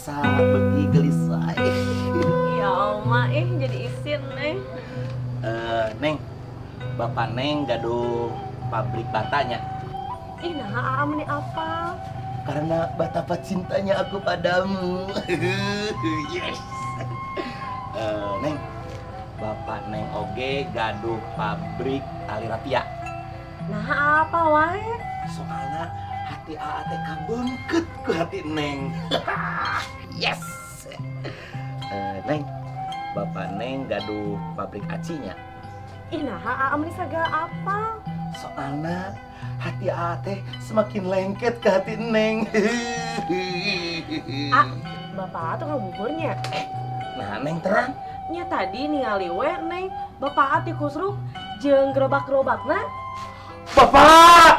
Asa beuki geulis wae. Ya Allah, ih, jadi isin, Neng. Eh, Neng, Bapak Neng gaduh pabrik batanya. Ih, nah Aa meni apa? Karena betapa cintanya aku padamu. Yes. Eh, Neng, Bapak Neng oge gaduh pabrik tali rapia. Nah, apa wae? Soalnya hati Aa teh kabeungkeut ku hati Neng. Yes. Eh, Neng, Bapak Neng gaduh pabrik acinya. Ih, nah Aa meni sagala apa? Soalnya hati Aa teh semakin lengket ke hati Neng. Ah, Bapak tuh buburnya. Nah, Neng terang. Nya tadi ningali we, Neng, Bapak ti kusruk jeung gerobak-gerobakna. Bapak!